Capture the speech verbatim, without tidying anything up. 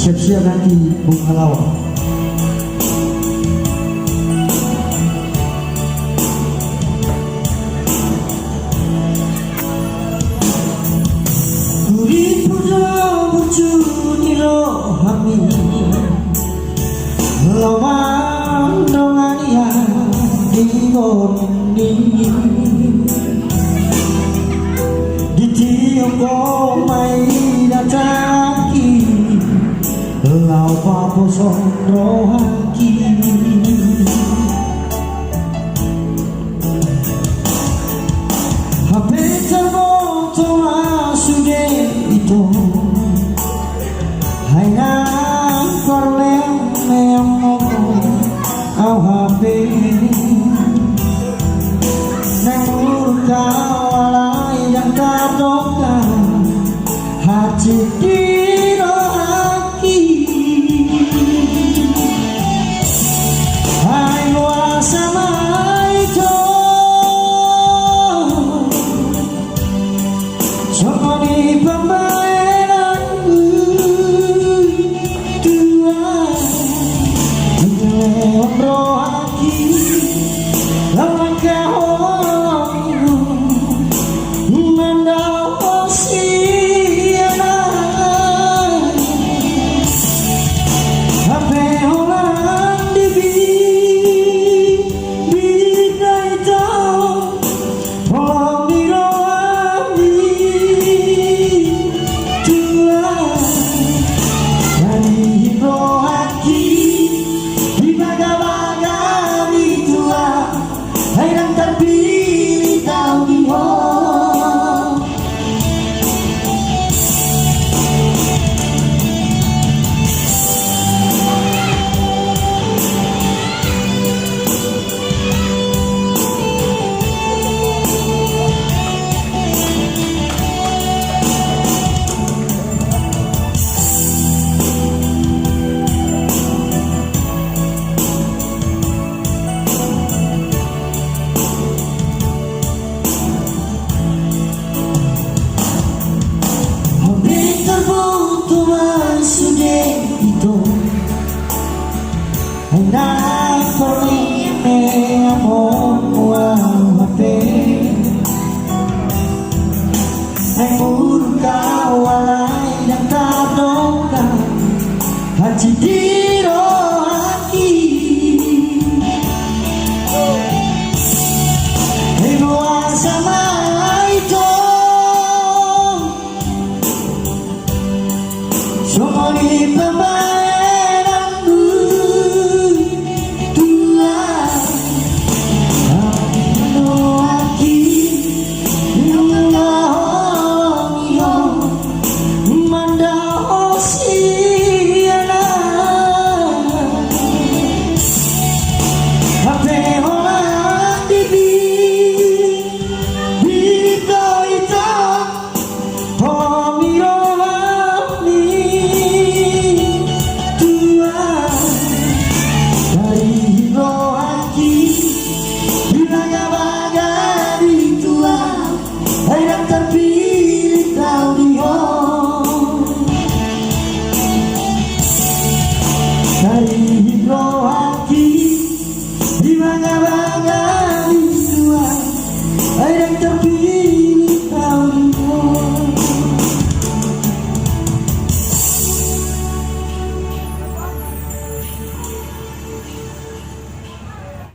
Siap-siap nanti bunga lawang. Guripudra burju nilo'ami, lawang dongania di goni. Ditiup mai dataki, lau ba boso rohaki. Hapeta boto asude ito. Hainang korlean meamo au hape. Nang murka walai dan kadoka. Hati kiro haki. Hai loa samai to. Songoni pembaenan tua. Leon rohaki. Langkah hoyu. Mandao siana. Hape holan dibi. Bidai tau. Homi rohani. Tua. Dari rohaki. Dibaga-baga mi tua. Hai dan terpilih tahu di ho. Hambita boto masude ito. Hai na formime amo mua hape. Hai murka walai dan kadoka. Hati diro haki. Hai loa samai to. Songoni pembaenan